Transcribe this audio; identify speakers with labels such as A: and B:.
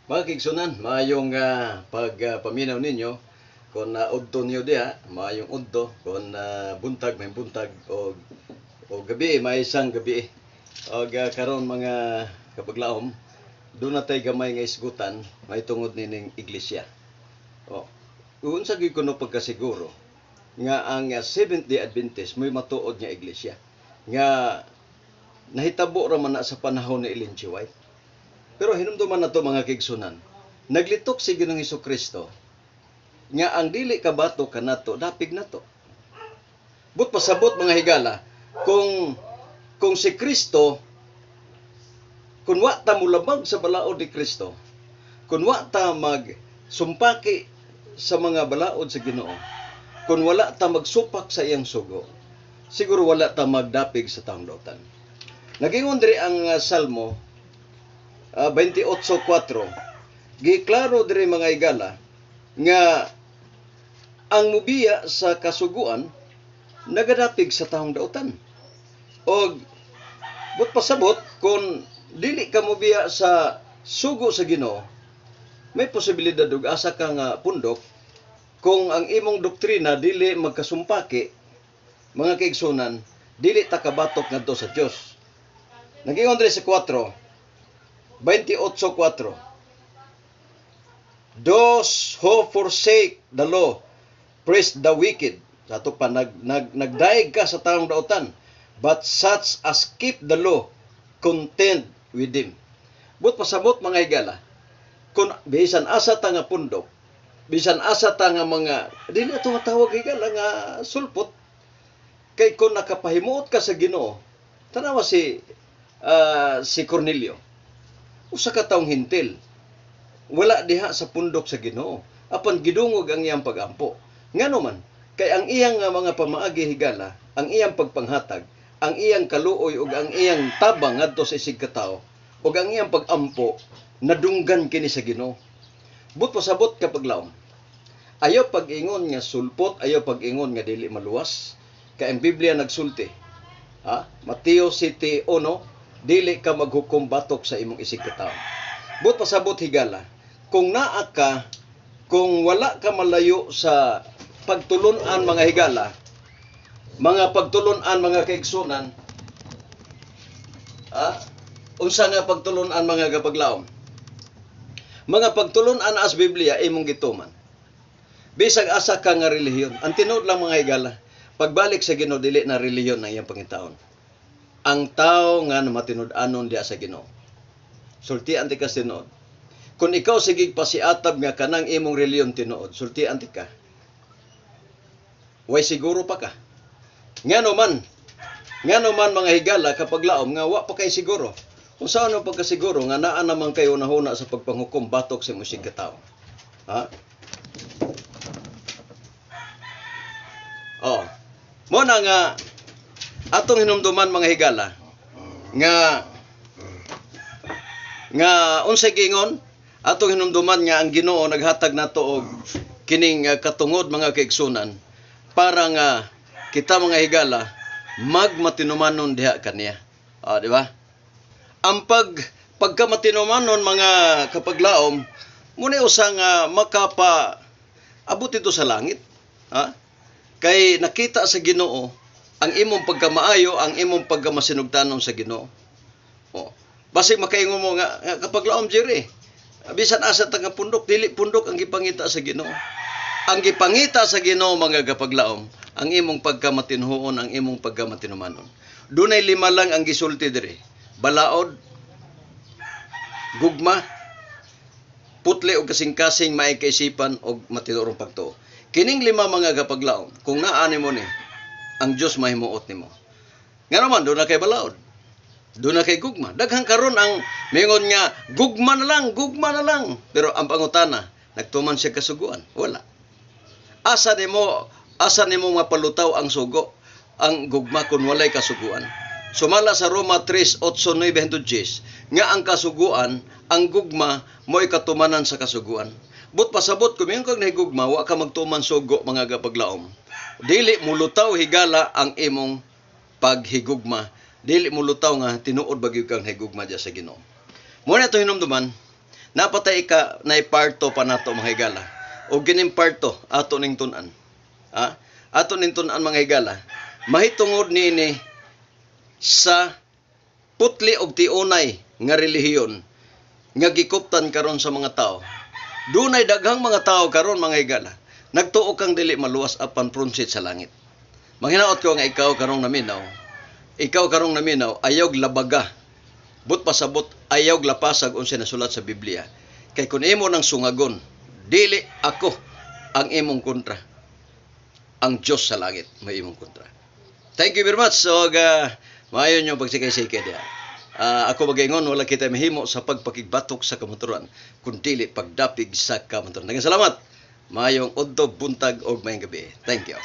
A: Mga kaigsuonan, maayong pagpaminaw ninyo. Kung udto niyo diha, maayong udto. Kung buntag, may buntag. O gabi, may isang gabi. Og karon, mga kapaglaom, duna tay gamay nga isgutan may tungod nining iglesia. O, unsa gyud kuno pagkasiguro nga ang Seventh Day Adventist may matuod nga iglesia nga nahitabo ra man na sa panahon ni Ellen G. White? Pero hinumduman nato, mga kaigsuonan, naglitok si Ginoong Kristo nga ang dili kabato kanato dapig nato. But pasabot, mga higala, kung si Kristo, kung wa ta mulabag sa balaod ni Kristo, kung wa ta magsumpaki sa mga balaod sa Ginoo, kung wala ta magsupak sa iyang sugo, siguro wala ta magdapig sa taong dautan. Nagingon diri ang Salmo 28:4. Giklaro diri, mga higala, nga ang mubiya sa kasuguan nagadapig sa taong dautan. Og but pasabot, kung dili ka mobiya sa sugo sa Ginoo, may posibilidad og asa ka nga pundok. Kung ang imong doktrina dili magkasumpaki, mga kaigsunan, dili ta kabatok ngadto sa Dios. Nagingon diri sa 4 28:4, "Those who forsake the law praise the wicked." Sa ato pa nag nag nagdaig ka sa taong dautan. "But such as keep the law contend with them." But pasabot, mga higala, kung bisan asa ta nga pundok, bisan asa ta nga mga dili ato matawag, higala, nga sulpot, kay kung nakapahimuot ka sa Ginoo, tanawa si Cornelio, usa ka taong Hentil, wala diha sa pundok sa Ginoo, apan gidungog ang iyang pagampo. Ngano man? Kay ang iyang nga mga pamaagi, higala, ang iyang pagpanghatag, ang iyang kaluoy ug ang iyang tabang ngadto sa isig katawo ug ang iyang pagampo, nadunggan kini sa Ginoo. But pasabot, kapaglaom, ayaw pag-ingon nga sulpot, ayaw pag-ingon nga dili maluwas, kay ang Biblia nagsulti. Ha? Mateo 7:1, dili ka maghukom batok sa imong isig katawo. But pasabot, higala, kung naa ka, kung wala ka malayo sa pagtulunan, mga higala, mga pagtulunan, mga kaigsunan, ha? Unsa nga pagtulunan, mga kapaglaom? Mga pagtulunan as Biblia imong gituman. Bisag asa ka nga relihiyon, ang tinuod lang, mga higala, pagbalik sa Ginoo, dili na relihiyon ang iyang pangitaon. Ang tao nga matinud-anon diha sa Ginoo. Sultian ti ka sa tinuod. Kung ikaw sige pasiatab nga kanang imong relihiyon tinuod, sultian ti ka. Way siguro pa ka. Ngano man, mga higala, kapaglaom, nga wa pa kay siguro? Kung saan ang pagkasiguro nga naa naman kayo nahuna sa pagpanghukom batok sa imong isig katawo? Ha? Oh. Mo na nga atong hinumduman, mga higala, nga nga unsay giingon, atong hinumduman nga ang Ginoo naghatag nato og kining katungod, mga kaigsunan, para nga kita, mga higala, magmatinumanon diha kaniya. Ah, di ba? Ang pagkamatinumanon, mga kapaglaom, muna usa nga makapa abot ito sa langit. Ha? Kay nakita sa Ginoo ang imong pagkamaayo, ang imong pagkamasinugtanon sa Ginoo. Oh. Basig makaingon mo nga kapaglaom Jerry, bisan asa ta nga pundok, dili pundok ang gipangita sa Ginoo. Ang gipangita sa Ginoo, mga kapaglaom, ang imong pagkamatinuon, ang imong pagkamatinumanon. Dunay lima lang ang gisulti diri. Balaod, gugma, putli og kasing-kasing, maay kaisipan og matinuorong pagtuo. Kining lima, mga kapaglaom, kung naa nimo ni, ang Dios mahimuot nimo. Ngano man, duna kay balaod. Duna kay gugma. Daghan karon ang mingon nga gugma na lang, gugma na lang. Pero ang pangutana, nagtuman siya kasuguan? Wala. Asa nimo mapalutaw ang sugo, ang gugma, kung walay kasuguan? Sumala sa Roma 3, 8, 9, 10, nga ang kasuguan, ang gugma, mo'y katumanan sa kasuguan. But pasabot, kung mingon kag nahigugma, wa ka magtuman sugo, mga kapaglaom. Dili mulutaw, higala, ang imong paghigugma. Dili mulutaw nga tinuod ba gyud kang higugma diya sa Ginoo. Mo na ito hinumduman. Napatay ka na iparto pa nato, mga higala. O gining parto ato ning tun-an. Ha? Ato ning tun-an, mga higala. Mahitungod niini sa putli og tiunay nga relihiyon nga gikuptan karon sa mga tao. Dunay daghang mga tao karon, mga higala, nagtuo kang dili maluwas apan prunsit sa langit. Manghinaot ko nga ikaw karong naminaw, ayaw labaga. But pasabot, ayaw lapasag unsa nasulat sa Biblia. Kay kung imo nang sungagon, dili ako ang imong kontra. Ang Diyos sa langit may imong kontra. Thank you very much. So, maayo nyo pagsikay-sikay diha. Ako magaingon, wala kita mahimo sa pagpakigbatok sa kamaturan, kun dili pagdapig sa kamaturan. Daghang salamat. Maayong udto, buntag og maayong gabi. Thank you.